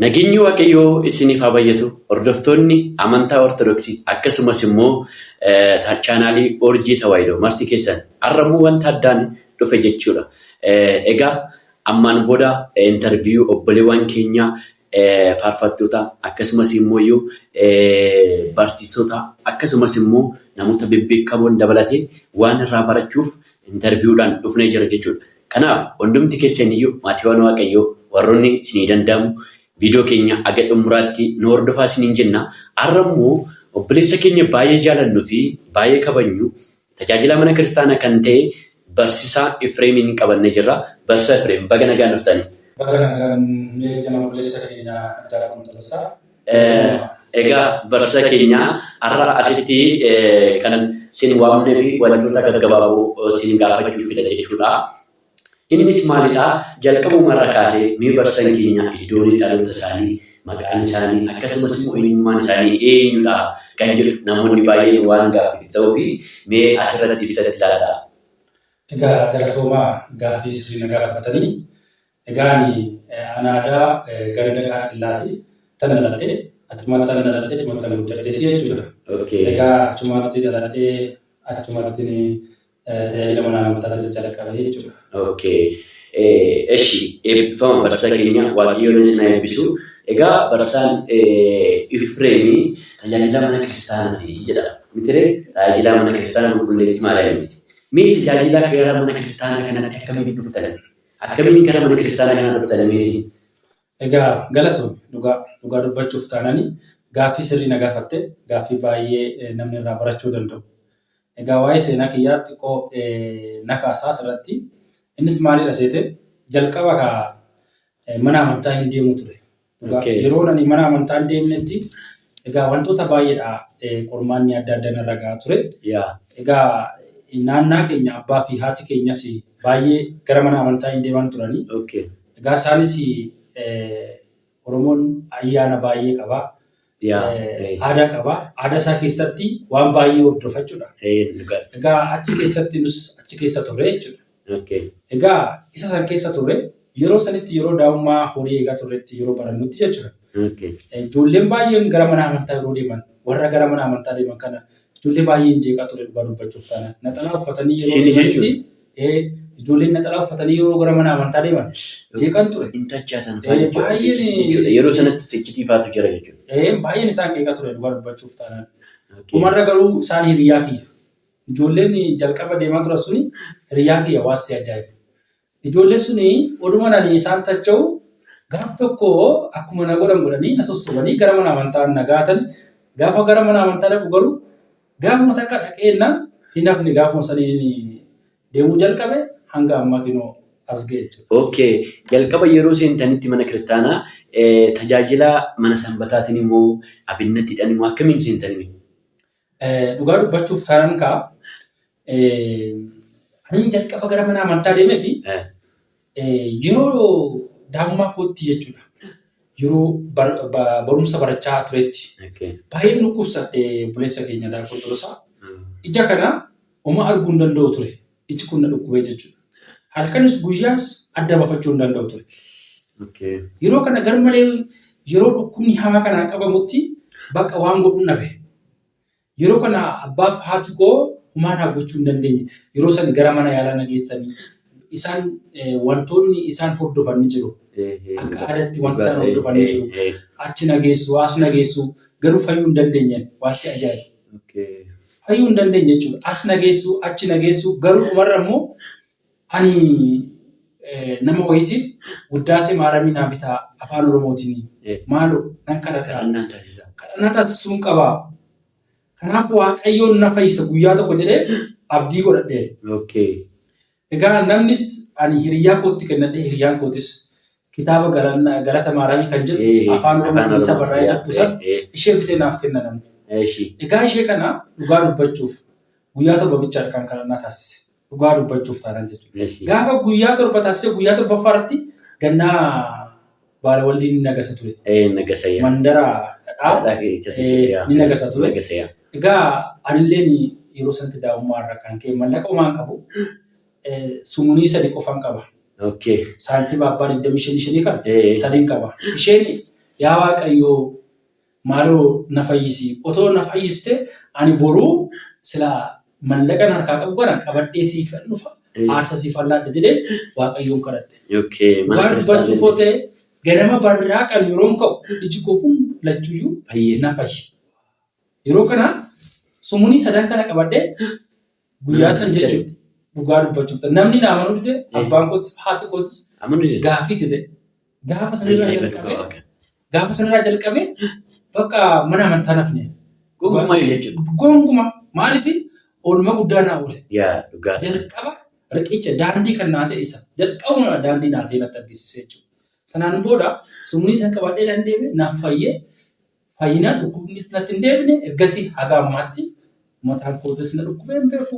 Nageenyi Waaqayyoo isiniif haa baay'atu. Hordoftoonni amantaa Ortodoksii akkasumas immoo chaanaalii Orjii Tawaahidoo marti keessan har'ammoo wanta addaan dhufe jechuudha. Egaa ammaan booda interview obboleewwan keenya faarfattoota akkasumas immoo barsiisota akkasumas immoo namoota bebbeekamoon dabalatee waan irraa barachuuf interviewdhaan dhufnee jira jechuudha. Kanaaf hundumti keessan iyyuu maatiiwwan Waaqayyoo warroonni isinii danda'amu viidiyoo keenya aga xumuraatti nu hordofaa isiniin jenna. Har'a immoo obboleessa keenya baay'ee jaalannuu fi baay'ee kabajnu tajaajilaa mana kiristaanaa kan ta'e Barsiisaa Ifreemiin qabannee jirra. Barsiisaa Ifreem, baga nagaan dhuftani. Baga nagaan nu eegdan, obboleessa keenya Daaqon Tolasaa. Egaa barsiisaa keenya, har'a asitti kan sin waamnee fi wantoota gaggabaaboo sin gaafachuufidha jechuudha. Innis maalidha? Jalqabuma irra kaasee mee barsiisaan keenya iddoon dhaloota isaanii, maqaan isaanii, akkasumas immoo eenyummaan isaanii eenyudha kan jedhu namoonni baay'een waan gaaffiitti ta'uu fi mee asirratti ibsatti laata. Egaa galatoomaa, gaaffii sirrii na gaafatanii. Egaa ani anaadaa ganda Qaatillaati tan dhaladhe, achumatti tan dhaladhe, achumatti tan guddadhes jechuudha. Egaa achumatti dhaladhee, achumatti tajaajila mana amantaa jalqabe jechuudha. Okay. Eshi, eebbifama barsiisaa keenya, Waaqayyoon isin haa eebbisu. Egaa barsiisaan Ifreemii tajaajila mana kiristaanaati jedha. Mitiree, tajaajila mana kiristaanaa Qulqulleettii Maariyaamiiti. Mee tajaajila gara mana kiristaanaa kanatti akkamiin dhuftan? Akkamiin gara mana kiristaanaa kana dhuftan meesii? Egaa galatoome, dhugaa dhugaa dubbachuuf taanani gaaffii sirrii na gaafatte, gaaffii baay'ee namni irraa barachuu danda'u. Egaa waa'ee seenaa kiyyaa xiqqoo na kaasaa asirratti. Innis maalidha seete, jalqaba kaa mana amantaa hin deemu ture. Dhugaa yeroo ani mana amantaa hin deemnetti egaa wantoota baay'eedha, qormaanni adda addaa narra gahaa ture. Egaa naannaa keenya abbaa fi haati keenyas baay'ee gara mana amantaa hin deeman turanii. Egaa isaanis Oromoon ayyaana baay'ee qaba. Aadaa qaba. Aadaa isaa keessatti waan baay'ee hordofa jechuudha. Egaa achi keessatti nus achi keessa turre jechuudha. Egaa isa san keessa turre, yeroo sanitti, yeroo daa'ummaa horii eegaa turretti, yeroo barannutti jechuudha. Ijoolleen baay'een gara mana amantaa yeroo deeman, warra gara mana amantaa deeman kana ijoollee baay'een jeeqaa ture, dhugaa dubbachuuf taanaan. Naxalaa uffatanii yeroo Isin deemanitti ijoolleen naxalaa uffatanii yeroo gara mana amantaa deeman jeeqan ture. Hin tachaatan fa'aa jechuudha. Jechuudha. Yeroo sanatti tichitii fa'aatu jira jechuudha. Baay'een isaan qeeqaa ture, dhugaa dubbachuuf taanaan. Dhumarra garuu isaan hiriyaa kiyya. Ijoolleen jalqaba deemaa turan suni hiriyaa kiyya, waan si ajaa'ibu. Ijoolleen suni oduma ani isaan tacha'u gaaf tokko akkuma na godhan godhanii na sossobanii gara mana amantaa na gaatan. Gaafa gara mana amantaa dhaqu garuu gaafuma takka dhaqeennaan hin hafne, gaafuma saniin deemuu jalqabe, hanga ammaa kinoo as ga'e jechuudha. Okay. Jalqaba yeroo seentanitti mana kiristaanaa tajaajila mana sanbataatiin immoo abinnattiidhaan immoo akkamiin seentanii? Dhugaa dubbachuuf taanaan kaa ani jalqaba gara mana amantaa deemee fi yeroo daa'imummaa kootti jechuudha. Yeroo barumsa barachaa turetti baay'een dhukkubsadhe, obboleessa keenya Daakoo Tolosaa. Ija kana oma arguu hin danda'u ture. Iji kun na dhukkubee jechuudha. Halkanis guyyaas adda baafachuu hin danda'u ture. Yeroo kana garmalee yeroo dhukkubni hamaa kanaan qabamutti bakka waan godhu dhabe. Yeroo kana abbaaf haati koo humaa naaf gochuu hin dandeenye. Yeroo san gara mana yaalaa na geessanii isaan wantoonni isaan hordofan ni jiru. Akka aadaatti wanti isaan hordofan ni jiru. Achi na geessu, as na geessu, garuu fayyuu hin dandeenye, waan si ajaa'ibu. Fayyuu hin dandeenye jechuudha. As na geessu, achi na geessu, garuu dhumarra immoo ani nama wayiitiin "Wuddaasee Maaramii naa bitaa, afaan Oromootiin maaloo nan kadhadha." Kadhannaan taasisaa. Kadhannaa taasisuun qabaa. Kanaaf Waaqayyoon na fayyisa guyyaa tokko jedhee abdii godhadheera. Egaa namnis ani hiriyaa kootti kennadhee, hiriyaan kootis kitaaba Galata Maaramii kan jedhu afaan Oromootiin isa barraa'ee jirtu san ishee bitee naaf kenna namni. Egaa ishee kana dhugaa dubbachuuf guyyaa 7 bichaadha kan kadhannaa taasise. Dhugaa dubbachuuf taanaan jechuudha. Gaafa guyyaa 7 taasisee guyyaa torbaffaa irratti gannaa baala waldii ni nagasa ture. Nagasa yaa. Mandara dhadhaa Dhadhaa keessatti ni nagasa ture. Nagasa yaa. Egaa anilleen yeroo sanatti daa'ummaa irra kan ka'e mallaqa homaa hin qabu. Sumunii sadi qofan qaba. Saantima abbaa 25 shanii kan sadiin qaba. Isheen Yaa Waaqayyoo maaloo na fayyisi. Otoo na fayyiste ani boruu silaa mallaqan harkaa qabu kana qabadhee siifan dhufa. Aarsa siifan laadha jedhee Waaqayyoon kadhadhe. Okay. Mana Dhugaa dubbachuuf kiristaanaa yoo ta'e ganama barraaqan yeroon ka'u iji koo kun lachuyyuu fayyee. na fayye. Yeroo kana sumunii sadan kana qabadhee guyyaa san jechuudha. Dhugaa dubbachuuf ta'e namni na amanuu dide abbaan kootis haati kootis Amanuu dide. gaaffii dide. Gaafa sanirraa Ajaa'iba jalqabee dhugaa waaqa. gaafa sanirraa jalqabee bakka mana amantaa nafne. Gonkumaa jechuudha. Gonkumaa maaliif oolmaa guddaa naa oole. Yaa dhugaa. Jalqaba riqicha daandii kan naa ta'e isa jalqabuma daandii naa ta'e natti argisiise jechuudha. Sanaan booda sumunii san qabadhee nan deeme naaf fayyee fayyinaan dhukkubnis natti hin deebine ergasii haga ammaatti mataan kootis na dhukkubee hin beeku.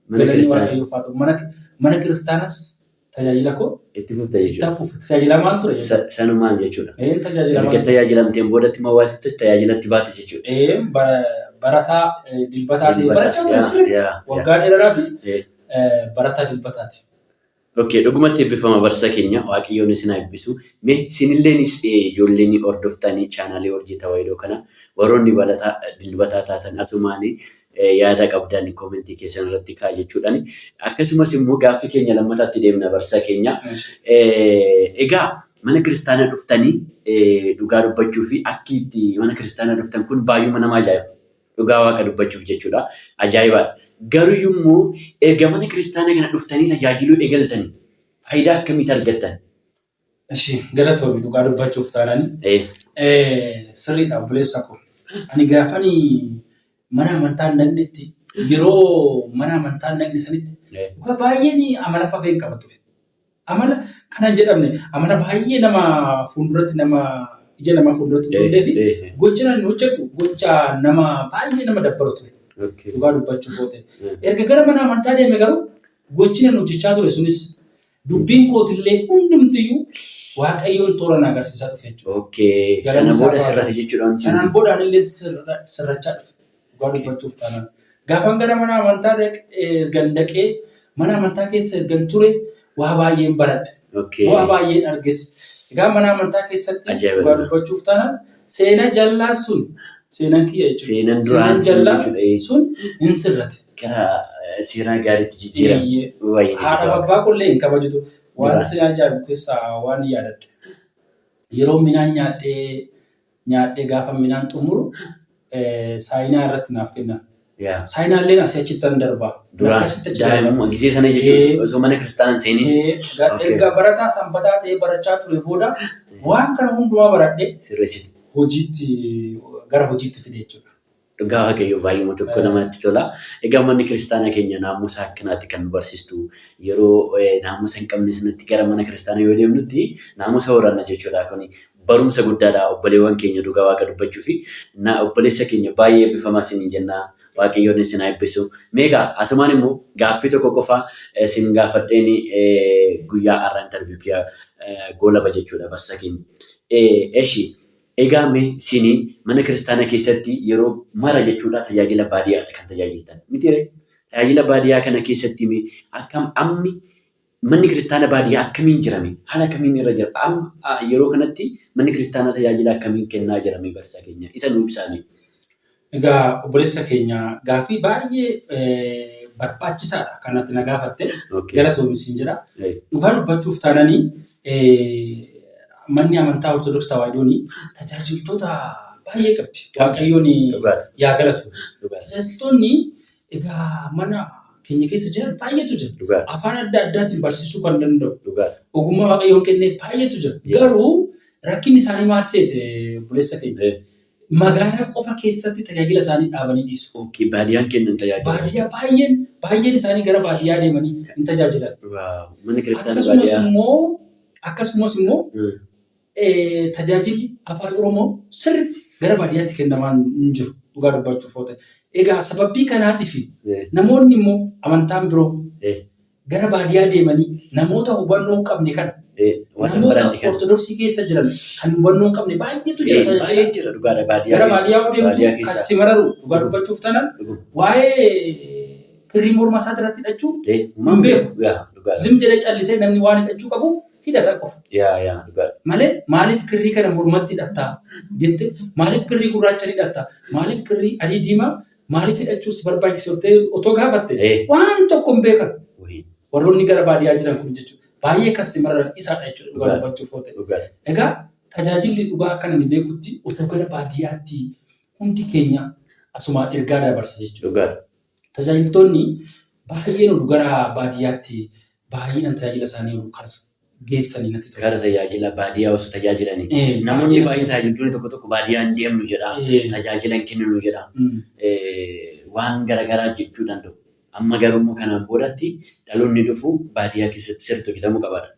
Mana Galanni kiristaanaa Waaqayyoof haa ta'u. Mana kiristaanas tajaajila koo itti fufte itti jechuudha. hafuuf tajaajilamaan ture. Sanumaan jechuudha. Een tajaajilamaan Erga tajaajilamteen boodatti immoo waasitti tajaajilatti baate jechuudha. Een barataa dilbataa ta'e barachaa ture Yaa, sirriitti yaa, yaa. waggaa dheeraadhaa fi barataa dilbataati. Okay, dhugumatti eebbifama barsiisa keenya Waaqayyoon isin haa eebbisu. Mee isinilleenis ijoolleen hordoftanii chaanaalii Urjii Tawaahidoo kana warroonni barataa dilbataa taatan asumaanii yaada qabdan koomentii keessan irratti kaa'a jechuudhaan. Akkasumas immoo gaaffii keenya lammataatti deemna barsiisa keenya. Egaa mana kiristaanaa dhuftanii dhugaa dubbachuu fi akki itti mana kiristaanaa dhuftan kun baay'uma nama ajaa'iba. Dhugaa waaqa dubbachuuf jechuudha. Ajaa'ibaadha. Garuu immoo erga mana kiristaanaa kana dhuftanii tajaajiluu eegaltanii faayidaa akkamiitu argattan? Ishi galatoomi dhugaa dubbachuuf taanani. Sirriidha obboleessa koo. Ani gaafani mana amantaa hin dhaqnetti yeroo mana amantaa hin dhaqne sanitti dhugaa baay'een amala fafeen qaba ture. Amala kana hin jedhamne amala baay'ee nama fuulduratti nama ija namaa fuulduratti hin tollee fi gocha ani hojjedhu gocha nama baay'ee nama dabbaru ture. Dhugaa dubbachuuf yoo ta'e. Erga gara mana amantaa deeme garuu gochi nan hojjechaa ture sunis dubbiin kootillee hundumtiyyuu Waaqayyoon toora na agarsiisaa dhufe jechuudha. Okay. Sana Galanni isaa booda haa sirrate ta'u. jechuudha wanti Sanaan hundi. booda anillee sirrachaa dhufe. Dhugaa dubbachuuf taanaan. Gaafan gara mana amantaa ergan dhaqee mana amantaa keessa ergan ture waa baay'een baradhe. Okay. Bu'aa baay'een arges. Egaa mana amantaa keessatti Ajaa'iba dhugaa dhugaa. dubbachuuf taanaan seenaa jallaa sun seenaan kiyya jechuudha. Seenaan duraan Seenaan sun jallaa jechuudha. sun hin sirrate. Gara seeraa gaariitti jijjiirame. Eeyyee. Wayyee Haadha dhugaa. abbaa qollee hin kabajitu. Waan Duraan. si ajaa'ibu keessaa waan yaadadhe. Yeroo midhaan nyaadhee nyaadhee gaafa midhaan xumuru saayinaa irratti naaf kennan. Yaa. Saayinaa illee asii achitti an darba. Duraan Akkasitti achi darba. daa'imummaa gisee sana jechuudha. Osoo mana kiristaanaa hin seeniin. Erga barataa sanbataa ta'ee barachaa ture booda waan kana hundumaa baradhee Sirreessite. hojiitti gara hojiitti fide jechuudha. Dhugaa Waaqayyoo baay'uma tokko namatti tola. Egaa manni kiristaanaa keenya naamusa akkanaatti kan nu barsiistu yeroo naamusa hin qabne sanatti gara mana kiristaanaa yoo deemnutti naamusa horanna jechuudha. Kuni barumsa guddaadha obboleewwan keenya dhugaa waaqa dubbachuu fi obboleessa keenya baay'ee eebbifamaa isiniin jenna. Waaqayyoon isin haa eebbisu. Meegaa asumaan immoo gaaffii tokko qofa isin gaafadheen guyyaa har'a interview kiyya goolaba jechuudha barsiisa keenya. Eshi egaa mee isin mana kiristaanaa keessatti yeroo mara jechuudha tajaajila baadiyyaadha kan tajaajiltan. Mitiire tajaajila baadiyyaa kana keessatti mee akkam ammi manni kiristaanaa baadiyyaa akkamiin jirame? Haala kamiin irra jira? Amma yeroo kanatti manni kiristaanaa tajaajila akkamiin kennaa jirame barsiisa keenya? Isa nu ibsaame. Egaa obboleessa keenya gaaffii baay'ee barbaachisaadha kanatti na gaafatte. Galatoomi siin jedha. Dhugaa dubbachuuf taananii manni amantaa Ortodoksii Tawaahidoon tajaajiltoota baay'ee qabdi. Waaqayyoon yaa galatu. Tajaajiltoonni egaa mana keenya keessa jiran baay'eetu jira. Afaan adda addaatiin barsiisuu kan danda'u. Ogummaa Waaqayyoon kennee baay'eetu jira. Garuu rakkinni isaanii maal seete obboleessa keenya? Magaalaa qofa keessatti tajaajila isaanii dhaabanii dhiisu. Okay, baadiyyaan kennan tajaajila. Baadiyyaa baay'een isaanii gara baadiyyaa deemanii hin tajaajilan. Wow, manni kiristaanaa Akkasumas baadiyyaa. immoo akkasumas immoo tajaajilli afaan Oromoo sirriitti gara baadiyyaatti kennamaa hin jiru dhugaa dubbachuuf yoo ta'e. Egaa sababii kanaatiif namoonni immoo amantaan biroo gara baadiyyaa deemanii namoota hubannoo hin qabne kana Warra namoota baranne kana. Ortodoksii keessa jiran kan hubannoo hin qabne baay'eetu jira. Baay'ee jira dhugaadha baadiyyaa Gara keessa. baadiyyaa yoo Baadiyyaa deemtu kan keessa. si mararu dhugaa dubbachuuf taanaan waa'ee kirrii morma isaa irratti hidhachuu Hin beeku. Yaa dhugaadha. Zim jedhee callisee namni waan hidhachuu qabuuf Hidhata qofa. Yaa yaa dhugaadha. Malee maaliif kirrii kana mormatti hidhattaa jette, maaliif kirrii gurraacha hidhattaa, maaliif kirrii adii diimaa maaliif hidhachuu si barbaachise jettee otoo gaafatte waan tokko hin beekan. Warroonni gara baadiyyaa jiran kun jechuudha. Baay'ee kan si mararan isaadha jechuudha dhugaa dubbachuuf yoo ta'e. Egaa tajaajilli dhugaa akka ani beekutti otoo gara baadiyyaatti hundi keenya asuma ergaa dabarsa jechuudha. Tajaajiltoonni baay'een oduu gara baadiyyaatti baay'inaan tajaajila isaanii oduu karas geessanii natti tola. Gara tajaajila baadiyyaa osoo tajaajilanii. Namoonni baay'een tajaajiltoonni tokko tokko baadiyyaa hin deemnu jedha. Tajaajila hin kenninu jedha. Waan garaagaraa jechuu danda'u. Amma garuu immoo kanaan boodatti dhaloonni dhufu baadiyyaa keessatti sirriitti hojjetamuu qabaadha.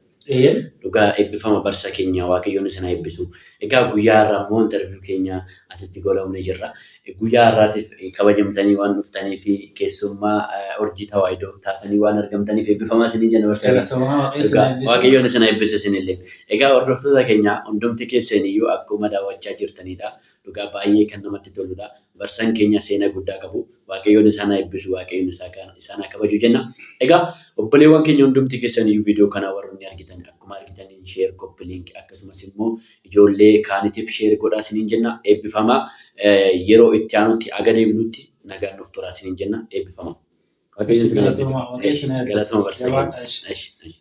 Dhugaa eebbifama barsa keenya, Waaqayyoon isin haa eebbisu. Egaa guyyaa har'aa immoo interview keenya asitti goolabnee jirra. Guyyaa har'aatiif kabajamtanii waan dhuftanii fi keessummaa Urjii Tawaahidoo taatanii waan argamtaniif eebbifamaa isiniin jenna barsa keenya. Galatoomaa, Waaqayyo isin haa eebbisu. Waaqayyoon isin haa eebbisu isinillee. Egaa hordoftoota keenya, hundumti keessaniyyuu akkuma daawwachaa jirtanidha. Dhugaa baay'ee kan namatti toludha. Barsan keenya seenaa guddaa qabu. Waaqayyoon isaan haa eebbisu, Waaqayyoon isaan haa kabaju jenna. Egaa obboleewwan keenya, hundumti keessaniyyuu viidiyoo kana warroonni argitan akkuma argitaniin share, copy link, akkasumas immoo ijoollee kaaniitiif share godhaa isiniin jenna. Eebbifamaa. Yeroo itti aanutti aga deebinutti nagaan nuuf turaa isiniin jenna. Eebbifamaa. Waaqayyoon isin haa eebbisu. Galatoomaa, Waaqayyo isin haa eebbisu. Galatoomaa barsiisaa keenya. Jabaadhaa. Eshi, eshi.